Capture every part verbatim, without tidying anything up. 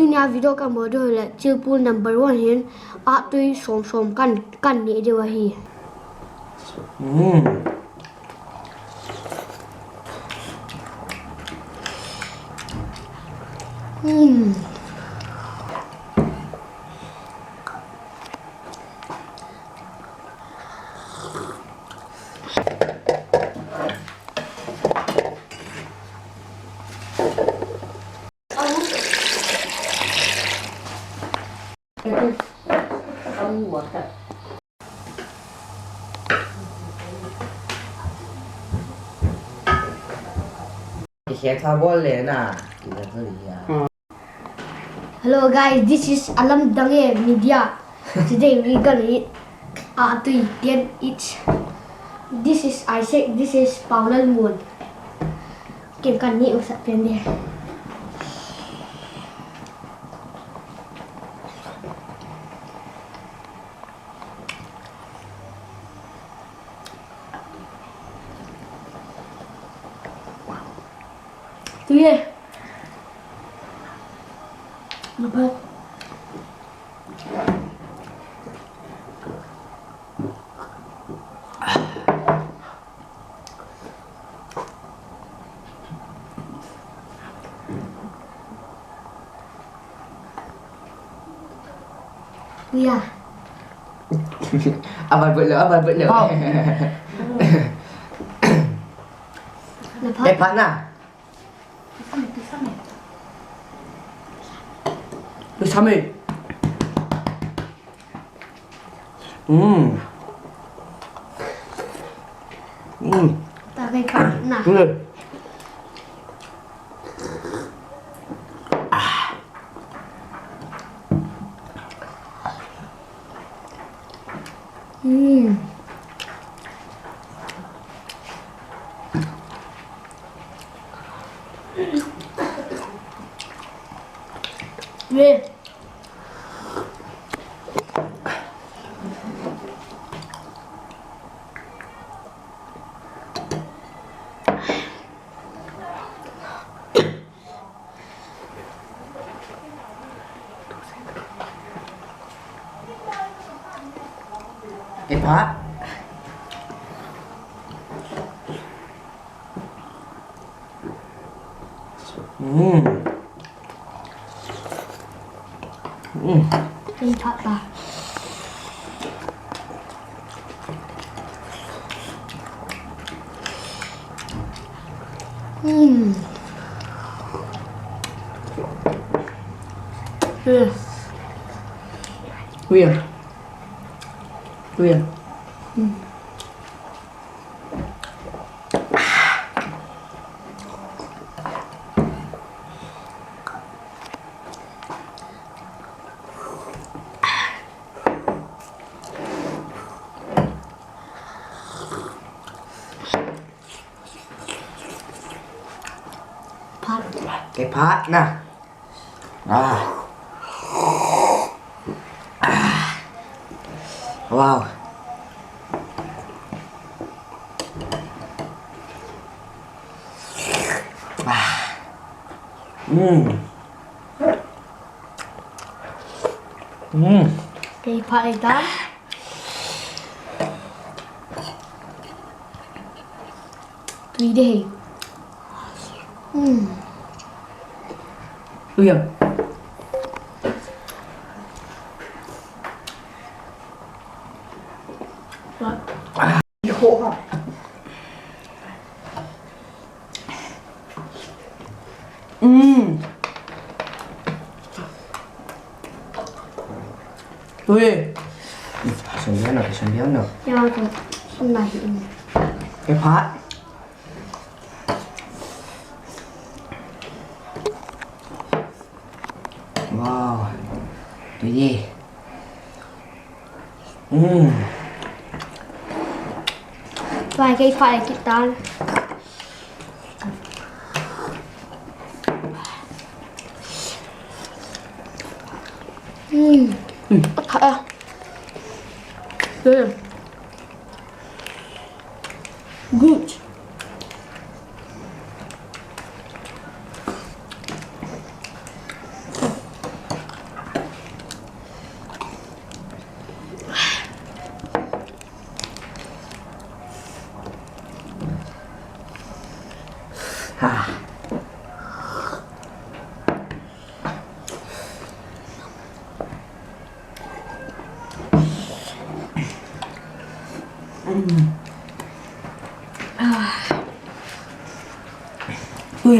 Tunia video kabol diu le, Chilpul number one hin, atui som som kan, kan neh diu ahi. Mm. Mm. Hello guys, this is Alamdange Media. Today we gonna eat atui ten each. This is Isaac, this is Paolalmun. Ken kaneh masat pen ding. Tui e. Napa. Tui a. Aval bol lou, aval bol lou. Hao. Napa. Napa na. Tui sam e. Mm. Mm. Ta kai pha na. Mm. Mm. Ye. Epha. Mm. Mm. Epha ta. Mm. Mm. Weird. Weird. Mm. Phat. Kei phat na. Ah. Ah. Wow. Ah. Mm. Mm. Kei phat e ta. Tui deh. Hmm. Tui a. What? Mm. Ui. Sen biang no, sen biang no. Ya, tu. Sen lah ini. Epha. Wow. Tui e. Mm. Vai, kei phat e kit tan. Mm. Mm. Phat e. Mm. Good. Ui.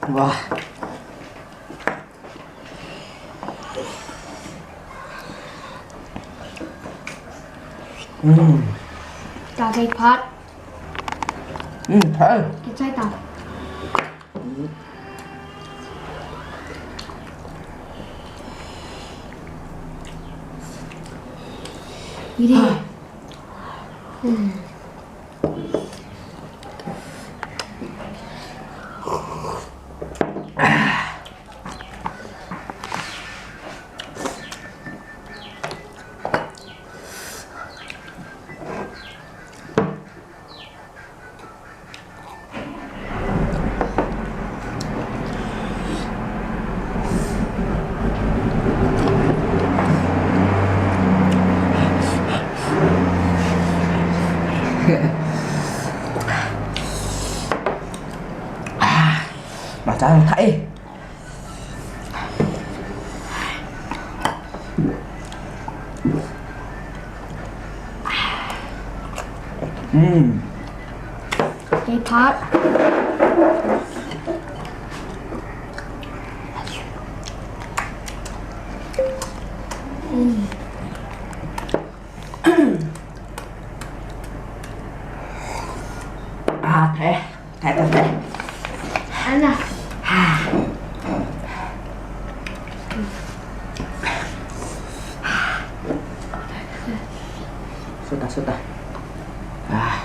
Wah. Ừm. Cho thịt phết. Ừm, thơm. Thịt xoay tao. Đi đi. Ừm. Mata thai. Ừm. Thịt phết. Ừm. À, thế. Thế, thế, thế. Ăn nào. Sudah, sudah. À.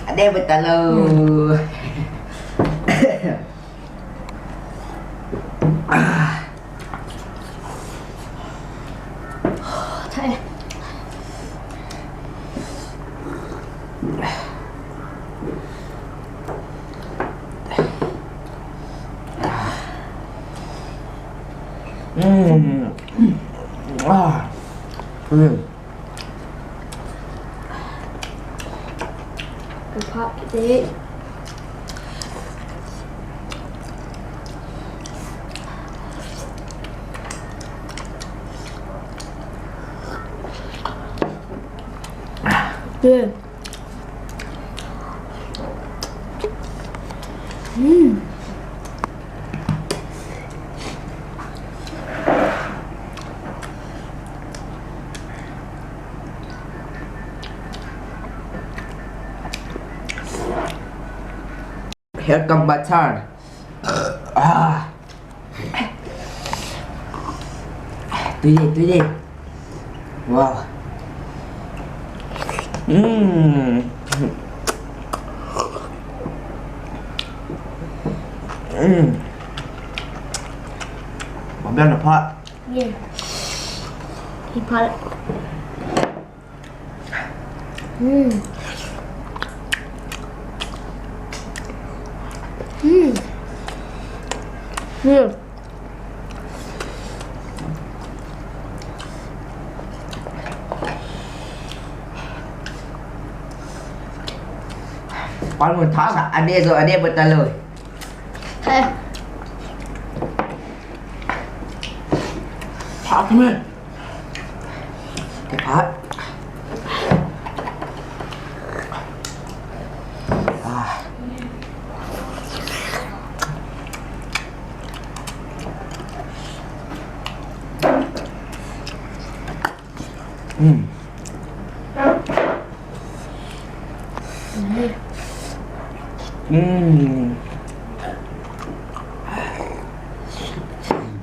Ade betalo. Ừm. À. Ừm. Cái phao cái tết. Ghê. Ừm. Here come butter. À. Tui đi, tui đi. Wow. Ừm. Ừm. Mắm đen là phết. Ghê. Thì phết. Ừm. Ừm. Ghê. Con muốn thoát sao? Anh đi rồi, anh đi bật tàn lời. Ê. Thoát thôi. Cái thoát. À. Ừm. Ừm.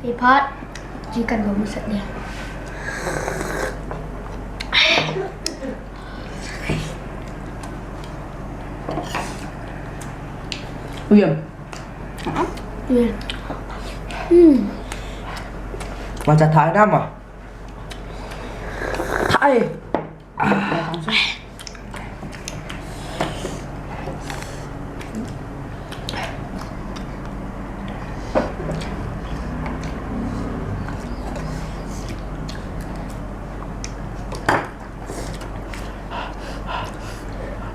Thịt phết. Chỉ cần có một sợi đèn. Ui. Ui. Ừm. Mà chả thái lắm à? Thái. À.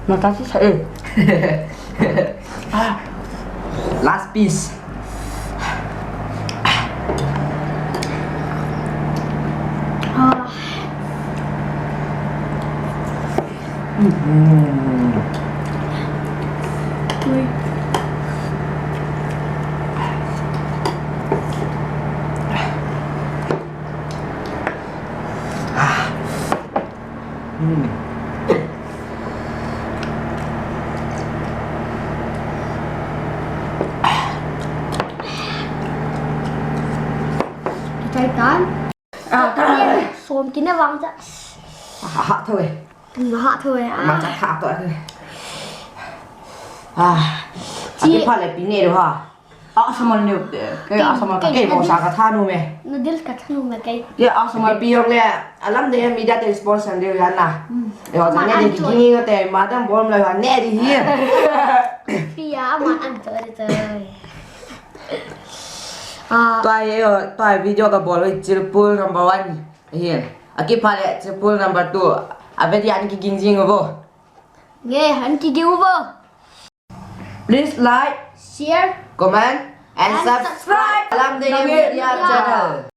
Nata si sa eh. Ah. Last piece. Ah. Mm. Ui. Ah. Mm. Kichai tan. Ah, tan. Som kine vang cha. Ah, ha, thoi. Nga ha thoi, ah. Mang cha tha to, eh. Ah. Chi. Ati pha le pi ne ro ha. Ah, sama ne te. Ke, ah, sama ka. Ke, ke, mo sa ka tha nu me. Noodles ka tha nu me ke. Ke, ah, sama pi yong le. Alam de media te sponsor de ya na. Hmm. Yo, ja ne de ki ni te, madam bol la ne de hi. Pi ya, ma an to de to. Ah. Tua hi, tua hi video kabol hi Chilpul number one. Ahin. Akipha le Chilpul number two. Ave dia ana kiging jing uvo. Nge, ana kiging uvo. Please like, share, comment, and subscribe. Alam Deng Media channel.